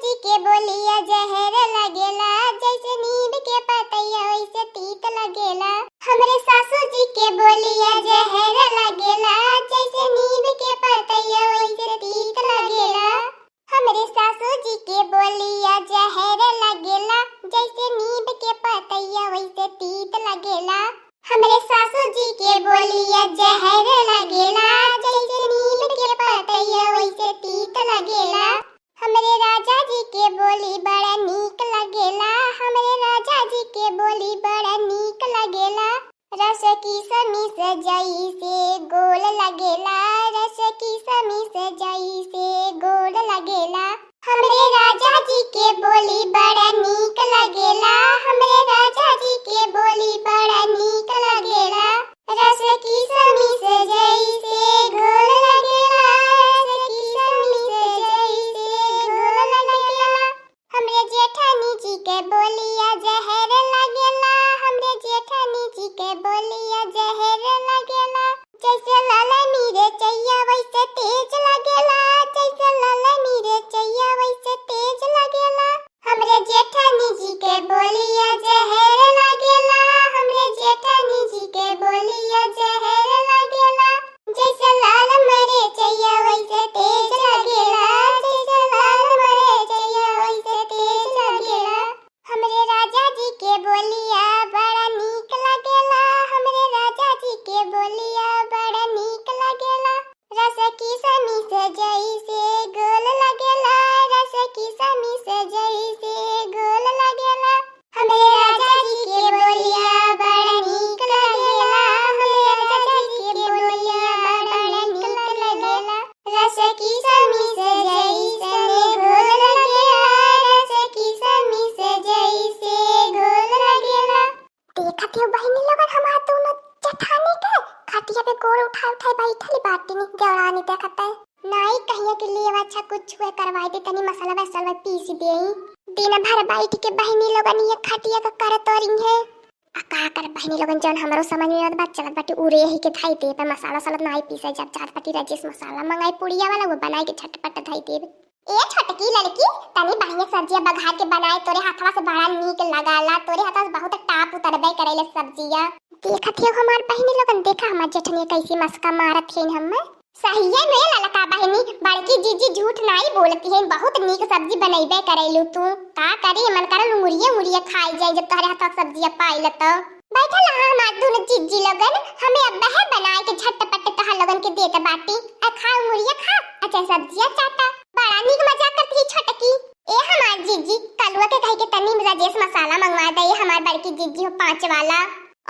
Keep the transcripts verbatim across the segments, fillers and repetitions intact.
जी के बोलिया जहर लगेला, जैसे नीम के पतैया वैसे तीत लगेला। हमरे सासू जी के बोलिया जहर लगेला, जैसे नीम के पतैया वैसे तीत लगेला। हमरे सासू जी के बोलिया जहर लगेला, जैसे नीम के पतैया वैसे तीत लगेला। हमरे सासू जी के बोलिया जहर लगेला, जैसे नीम के पतैया वैसे तीत लगेला। हमरे राजा जी के बोली बड़ा नीक लगेला, हमरे राजा जी के बोली बड़ा नीक लगेला। रस किसमिस जैसे गोल लगेला, रस किसमिस जैसे गोल लगेला। हमरे राजा जी के बोली बड़ा नीक लगेला, हमरे राजा जी के बोली बड़ा नीक लगेला। रस किसमिस जैसे घोल लगेला, रस किसमिस जैसे घोल लगेला। हमरे जेठानी जी के बोलिया जहर लगेला, हमरे जेठानी जी के बोलिया जहर लगेला। जैसे लाल मिर्चैया वैसे तेज लगेला, जैसे लाल मिर्चैया वैसे तेज लगेला। हमरे जेठानी जी के बोलिया जहर लगेला, हमरे जेठानी जी के बोलिया जहर लगेला। जैसे लाल मिर्चैया वैसे तेज लगेला, जैसे लाल मिर्चैया वैसे तेज लगेला। हमरे राजा जी के बोलिया बड़ा नीक लगेला, हमरे राजा जी के बोलिया बड़ा नीक लगेला। रस किसमिस जैसे घोल लगेला, रस किसमिस जैसे घोल लगेला। हमरे राजा जी के बोलिया बड़ा नीक लगेला, हमरे राजा जी के बोलिया बड़ा नीक लगेला। रस किसमिस जैसे घोल लगेला, रस किसमिस जैसे घोल लगेला। देखत हो बहिनी लोगन, हमार दोनों जेठानी के खटिया पे गोड़ उठाए उठाए बैठल बाटिन। देवरानी देखत है, नाई कहिया कि लेवा अच्छा कुछ हुए करवाई दे, तनी मसाला वसाला पीस दे। दिन भर बैठ के बहिनी लोगन ये खटिया का करत रही है। आ का कर बहिनी लोगन, जौन हमरो समझ में आवत बा, चलत बाटी उरे ही के धई देब, मसाला वसाला नाई पीसे, जब जात बाटी राजेश मसाला मंगाई पुड़िया वाला, वो बनाई के झटपट धई देब। ए छोटकी लड़की, तनी बढ़िया सब्जिया बघार के बनाए, तोरे हाथवा से बड़ा नीक लगाला, तोरे हाथवा से बहुत टाप उतरबे करेले सब्जिया। देखत हो हमार बहिनी लोगन, देखा हमार जेठनिया कैसी मस्का मारत है हमें। सहिए में ललका बहिनी, बड़की जीजी झूठ नाई बोलती है, बहुत नीक सब्जी बनैबे करेलू तू। का करी, मन करल उंगुरिये उंगुरिये खाई जाए जब तोहरे हाथवा के सब्जिया पाई तो। बैठल रहा हमार दुनो जीजी लोगन, हमें अब बहे बनाए के झटपट तोहार लोगन के देत बाटी। आ खा उंगुरिया खा, आ चाहे सब्जिया चाटा। बड़ा नीक मजाक करती है छोटकी। ए हमार जीजी, कलुआ के कही के तनी राजेश मसाला मंगवा दे, हमार बड़की जीजी हो पाँच वाला।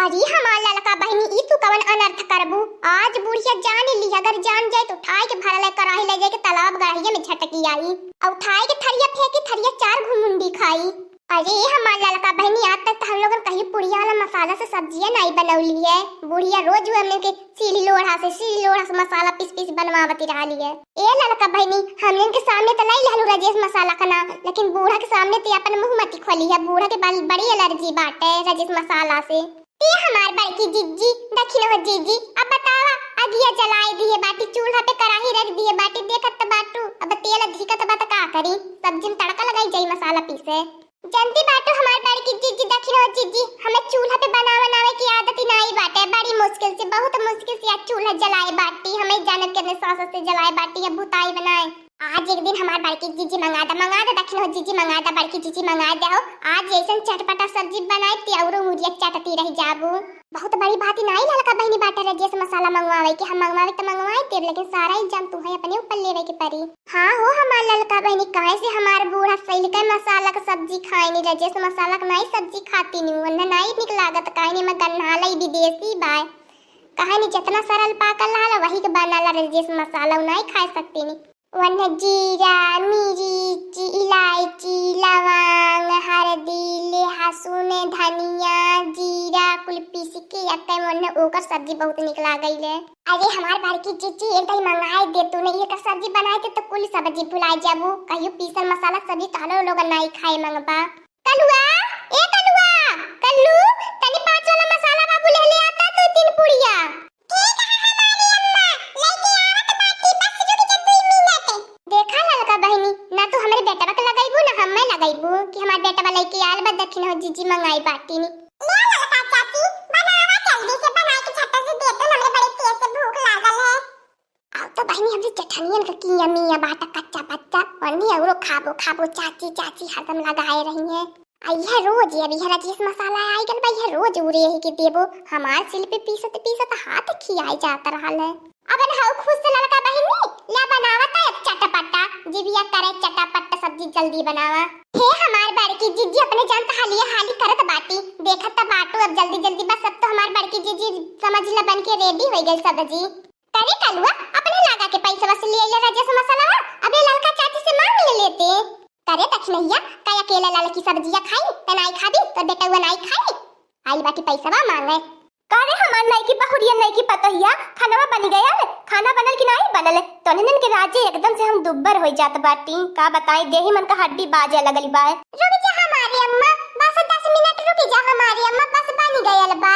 अरे हमार ललका बहिनी, ई तू कवन अनर्थ करबू? आज बुढ़िया जान ली, अगर जान जाए तो उठाए के भरल कराही ले जाए के तालाब गड़हिया में झटकी आई, और उठाए के थरिया फेंकी, थरिया चार घुमुंडी खाई। अरे हमार ललका बहिनी, आज तक तो हम लोगन कहीं पुड़िया वाला मसाला से सब्जिया नाई बनौली है। बुढ़िया रोज वो हमने के सीढ़ी लोढ़ा से, सीढ़ी लोढ़ा से मसाला पीस पीस बनवावती रहली है। ए ललका बहिनी, हमने के सामने तो लाई लहलू राजेश मसाला का नाम, लेकिन बूढ़ा के सामने ते अपन मुंह मती खोली है। बूढ़ा के बल-, बड़ी एलर्जी बाटे राजेश मसाला से। ते हमार बड़की जीजी, दखिन हो जीजी, अब बतावा, अगिया जलाए दिए बाटी, चूल्हा पे कराही रख दिए बाटी, देखत त बाटू, अब तेल धिकत बा त का करी, सब्जी में तड़का लगाई जाई मसाला पीसे। जनती बाटू हमार बड़की जीजी, दखिन हो जीजी, हमें चूल्हा पे बना बनावे की आदत ही नाई बाटे, बड़ी मुश्किल से, बहुत मुश्किल से आज चूल्हा जलाए बाटी, हमें जानत के सास से जलाए बाटी, अब भुताई बनाए। आज एक दिन हमार बड़की जीजी मंगा दा, मंगा दा, दखिन हो जीजी मंगा दा, बड़की जीजी मंगा दा हो। आज जैसन चटपटा सब्जी बनाए ते औरो मुरिया चाटती रह जाबू। बहुत बड़ी बात ही नाई ललका बहिनी बाटे राजेश मसाला मंगवावे के, हम मंगवावे त मंगवाए देब, लेकिन सारा इल्जाम तुहे अपने ऊपर लेवे के परी। हाँ हो हमार ललका बहिनी, काहे से हमार बूढ़ा सैल के मसाला के सब्जी खाए नी, राजेश मसाला के नाई सब्जी खाती नी, उन्हें नाई निक लागत, काहे नी में गन्हालई विदेशी बाय। कहे नी जितना सरल पाकल रहला वही के बनाला राजेश मसाला, उ नाई खाए सकती नी। वन्ने जीरा, मिर्ची, इलायची, लवंग, हरदी, लहसुन, धनिया, जीरा कुल पीस के अत्ते वन्ने ओकर सब्जी बहुत निक लागैले। अरे हमार बड़की जीजी एक दाई मंगाए दे तू, नहीं एकर सब्जी बनाए दे तो कुल सब्जी भुलाए जाबू। कहियो पीसल मसाला सब्जी तहलो लोगन नाई खाए मंगबा। कलुआ, ए कलुआ, कल्लू, तनी पाँच वाला मसाला बाबू ले ले आता दो तीन पुड़िया। ठीक है हमारी अम्मा, लेके आवत बाटी, बस रुक जा दो मिनट। देखा ललका बहिनी, ना तू हमरे बेटवा के लगइबू ना, हम्मे लगइबू कि हमार बेटवा लइके आयल बा, दखिन हो जीजी मंगाई बाटी नी। ले ललका चाची, बनावा जल्दी से, बनाई के झट से दे दो, हमरे बड़ी तेज से भूख लागल है। अब तो बहिनी हमरे जेठनियन के किया मिया बाटा कच्चा पच्चा, वरनी औरो खाबो खाबो चाची चाची हरदम लगाए रही है। आ यह रोज, अब यह रजेश मसाला आइ गल बा, यह रोज उरे ही के देबो। हमार सिल पे पीसत पीसत हाथ खियाए जात रहल है। अब हऊ खुश ललका बहिनी, ले बनावत है अब चटपटा, जिबिया करे चटापट, सब्जी जल्दी बनावा। हे हमार बड़की जीजी, अपने जान त हालिया हाली करत बाटी, देखत त बाटू अब जल्दी जल्दी बस, अब तो हमार बड़की जीजी समझ ल बन के ready होइ गई सब्जी। करे कलुआ, अपने लागा के पैसा वसूल ले ले रजेश मसाला, अबे ललका चाची से मांग ले लेते। करे दखिनैया, का अकेला ललकी सब्जिया खाई, त नाई खाबी, तोर बेटउआ नाई खाई? आइल बाटी पैसवा मांगे। का रे हमार नईकी बहुरिया, नईकी पतोहिया, खानवा बनि गयल? खाना बनल कि नाई बनल? तोहनिन के राजे एकदम से हम दुब्बर होइ जात बाटी। का बताई, देही मन का हड्डी बाजे लगल बा। रुक जा हमारी अम्मा, बस दस मिनट रुक जा हमारी अम्मा, बस बनि गयल बा।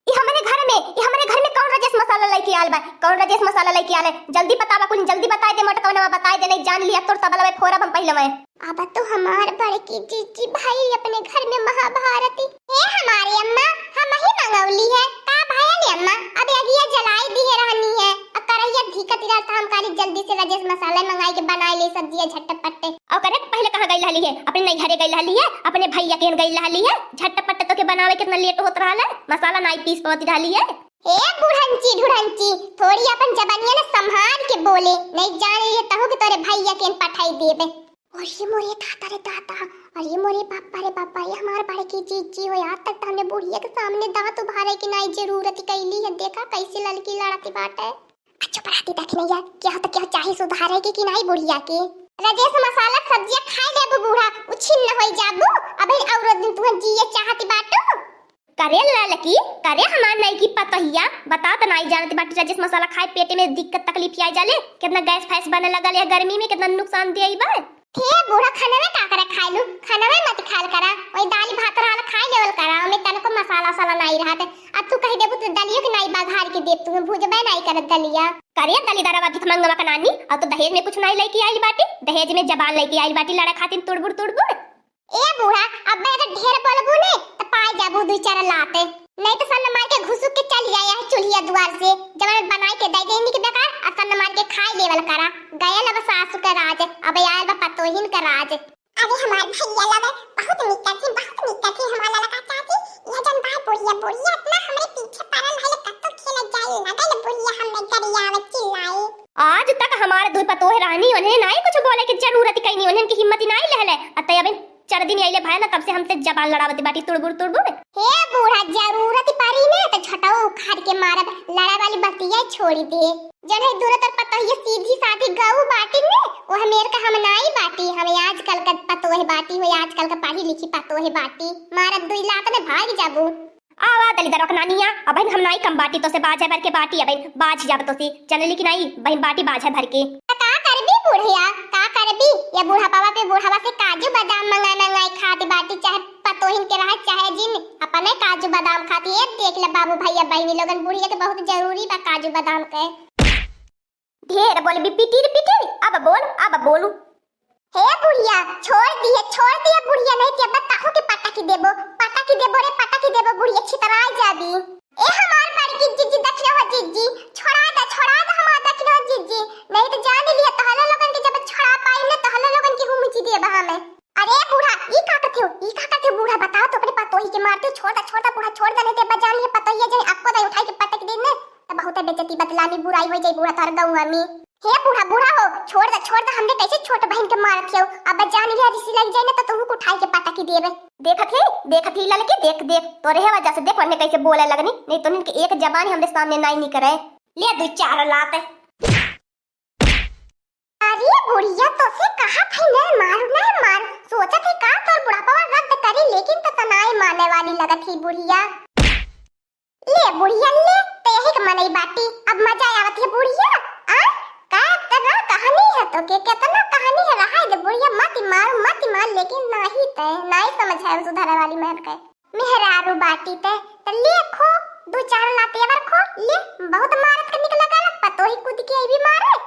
ई हमरे घर में, ई हमरे घर में कौन रजेश मसाला लइके आल बा? कौन रजेश मसाला लइके आल है? जल्दी बतावा कुल, जल्दी बताए दे मोटकवनवा, बताए दे, नहीं जान लिया तोर तबलवे फोरब हम पहिले में। अब तो हमार बड़की जीजी भाई अपने घर में महाभारती। हे हमारे अम्मा, हम ही मंगौली है। का भयल अम्मा? अब अगिया जलाई दिहे रहनी है। अब करहिया धीकत रहल त हम कहली जल्दी से रजेश मसाला मंगाई के बनाए ले सब्जिया झटपट। और करे पहिले कहाँ गई रहली है? अपने नैहरे गई रहली है, अपने भैया के गई रहली है। झटपट तो के बनावे कितना लेट होत रहल है, मसाला नाई पीस पावत रहली है। हे बुढ़ंची ढुढ़ंची, थोड़ी अपन जबनिया न संभाल के बोले, नहीं जान लिए तहु के तोरे भैया के पठाई देबे। अरे मोरे दादा रे दादा, अरे मोरे बापा रे बापा, ये हमार बड़की जीजी हो, आज तक तो हमने बुढ़िया के सामने दांत उभारे की नाई जरूरत कैली है। देखा कैसे ललकी लड़ाती बाटे। अच्छा पढ़ाती दखिनैया, क्या तो क्या चाहे सुधारे के कि नाई बुढ़िया के? रजेश मसाला सब्जिया खाए लेबू बूढ़ा, उछिन्न होई जाबू। अबे औरो दिन तुहन जिए चाहती बाटू। करे ललकी, करे हमार नईकी पतोहिया, बता त नाई जानत बाटी रजेश मसाला खाए पेट में दिक्कत तकलीफ आ जाले, कितना गैस फैस बने लगल या गर्मी में कितना नुकसान दे बा। हे बूढ़ा, खानवे का करे खाइलू, खानवे मत खाल करा, वही दाली भात रहल खाई लेवल करा, ओमे तनको मसाला वसाला नाई रहत। अब तू कही देबू तो दलियो के नाई बघार के देब, तू भुजबे नाई करत दलिया। करे दलीदारवा भिखमंगवा का नानी, अब तो दहेज में कुछ नाई लइके आइल बाटी, दहेज में जबान लइके आइल बाटी लड़ा खातिर तुड़बुड़ तुड़बुड़। ए बूढ़ा, अब अगर ढेर बोलबू ने, त पाए जाबू दुई चार लाते। नहीं तो सन्न मार के घुसुक के चल जाए है चूल्हिया दुआर से। जवन बनाई के दे देनी के बेकार, और सन्न मार के खाए लेवल करा। गयल अब सासु के राज, अब आयल बा पतोहिन के राज। अरे हमार भैया लगे बहुत निकल थी, बहुत निकल थी हमार ललका चाची। ये जन बाय बुढ़िया, बुढ़िया इतना हमरे पीछे पड़ल है, कत्तो खेले जाए लगल बुढ़िया, हमें गरियावत चिल्लाए। आज तक हमारे दुई पतोह रहनी, उन्हें नाई कुछ बोले के जरूरत कइनी, उन्हें की हिम्मत ही नाई लहले। अतः अब चार दिन आइले भाई ना, तब से हमसे जबान लड़ावत बाटी तुड़बुड़ तुड़बुड़। हे बूढ़ा, जरूरत पड़ी ना तो झटवा उखाड़ के मारब, लड़ा वाली बतिया छोड़ी दे। जन है दोनों तरफ पतोहिया सीधी साधी गऊ बाटी ने, वो हमेर का हम नाई बाटी, हमें आजकल का पतोह बाटी हो, आजकल का पढ़ी लिखी पतोह बाटी, मारब दुई लात ने भाग जाबू। आवा दलीदरवा के नानिया, अबहिन हम नाई कम बाटी तोसे बाझे भर के बाटी, अबहिन बाझ जाब तोसे, जनली कि नाई, बहिन बाटी बाझे भर के। त का करबी बुढ़िया, का करबी? ये बुढ़ापा पे बुढ़ावा से काजू बादाम मंगाई मंगाई खाती बाटी, चाहे पतोहिन के रहे चाहे जिन, अपने काजू बादाम खाती। ये देख ले बाबू भैया बहिनी लोगन, बुढ़िया के बहुत जरूरी बा काजू बादाम के। ढेर बोलबी पिटिर पिटिर, अब बोल, अब बोलू। हे बुढ़िया, छोड़ दिए, छोड़ दिए बुढ़िया, नहीं ते अब ताहू के पटक देबो, पटक देबो रे, पटक देबो बुढ़िया, छितराई जाबी। ए हमार बड़की जीजी, दखिनवा जीजी, छोड़ा दे, छोड़ा दे हमार दखिनवा जीजी, नहीं तो जान लिया तहलो लोगन के जब छोड़ा पाई न तहलो लोगन के हुमुची देबा हमें। अरे बूढ़ा, ई का कथे हो, ई का कथे हो बूढ़ा, बताओ तो अपने पतोही के मारते हो, छोड़ दे, छोड़ दे बूढ़ा, छोड़ दे, नहीं ते अब जान लिया पतोहिया जे अक्को दे उठाई के पटक दे न, तो बहुत बेइज्जती बदनामी बुराई हो जाई बूढ़ा तोहर गौवा में। हे बूढ़ा, बूढ़ा हो, छोड़ दे, छोड़ दे, हमरे कैसे छोट बहन के मारत हो? अब जान लिया रिसी लग जाए ना तो तुहू को उठाई के पटक ही देबे। देखत ही, देखत ही ललकी, देख, देख, तोरे हे वजह से देख, वरने कैसे बोले लगनी, नहीं तो इनके एक जबान ही हमरे सामने नाई निकरे। ले दू चार लात। अरे बुढ़िया, तोसे कहा थी ना मारू, ना मार, सोचत ही का तोर बुढ़ापा रद्द करी, लेकिन तो तनाई माने वाली लगत ही बुढ़िया। ले बुढ़िया ले, ते यही के मनई बाटी, अब मजा आवत है बुढ़िया। आ? का इतना कहानी है तो के, कितना कहानी है, रहा दे बुढ़िया, मत मार, मत मार, लेकिन नाही ते, नाही समझ है सुधारे वाली मेहर के। मेहरारू बाटी ते, त ले खो, दो चार लाते अवर खो, ले, बहुत मारत के निकला गलत, पतोही कूद के आई भी मारे।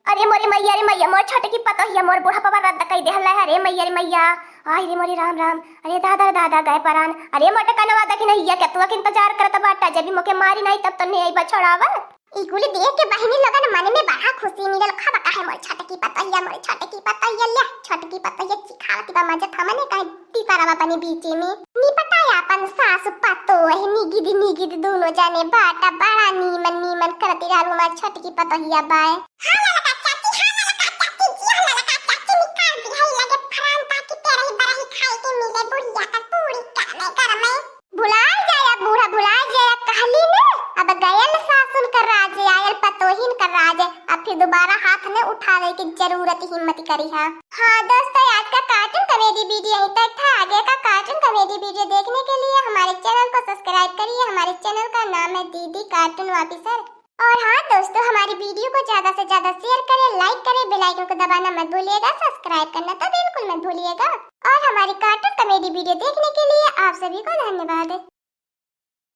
अरे मोरी मैया रे मैया, मोर छोटकी पतोहिया मोर बुढ़ापा रद्द कई देहल है। अरे मैया रे मैया, आय रे मोरे राम राम, अरे दादा रे दादा गए परान। अरे मोटकनवा देखी नहीं, ये केतुआ के इंतजार करत बाटा, जब भी मोके मारी नहीं तब तो नहीं आई बछड़ावा। ई कुल देख के बहिनी लोगन मन में बड़ा खुशी मिलल। खब काहे मोर छोटकी पतोहिया, मोर छोटकी पतोहिया, ले छोटकी पतोहिया चिखावती बा मजा थमने काहे तीसरा अपने बीचे में। निपटाया अपन सास पतोह निगिद निगिद दोनों जाने बाटा, बड़ा नीमन नीमन करती रहलू हमार छोटकी पतोहिया बाय। हाँ ललका चाची, हाँ ललका चाची, जिया ललका चाची, निकाल दिया लगे फरान ताकि तेरे ही बरही खाए के मिले बुढ़िया का पूरी कामे घर में। भुलाय जाया बूढ़ा, भुलाय जाया, कहली न, अब गयल सासुन का राज, आयल पतोहिन का राज, अब फिर दोबारा हाथ न उठावे की जरूरत हिम्मत करी है। हाँ दोस्तों, आज का cartoon comedy video यहीं तक था। आगे का cartoon comedy video देखने के लिए हमारे channel को subscribe करिए। हमारे channel का नाम है दीदी Cartoon Officer। और हाँ दोस्तों, हमारी video को ज्यादा से ज्यादा share करें, like करें, bell icon को दबाना मत भूलिएगा, subscribe करना तो बिल्कुल मत भूलिएगा। और हमारी cartoon comedy video देखने के लिए आप सभी को धन्यवाद।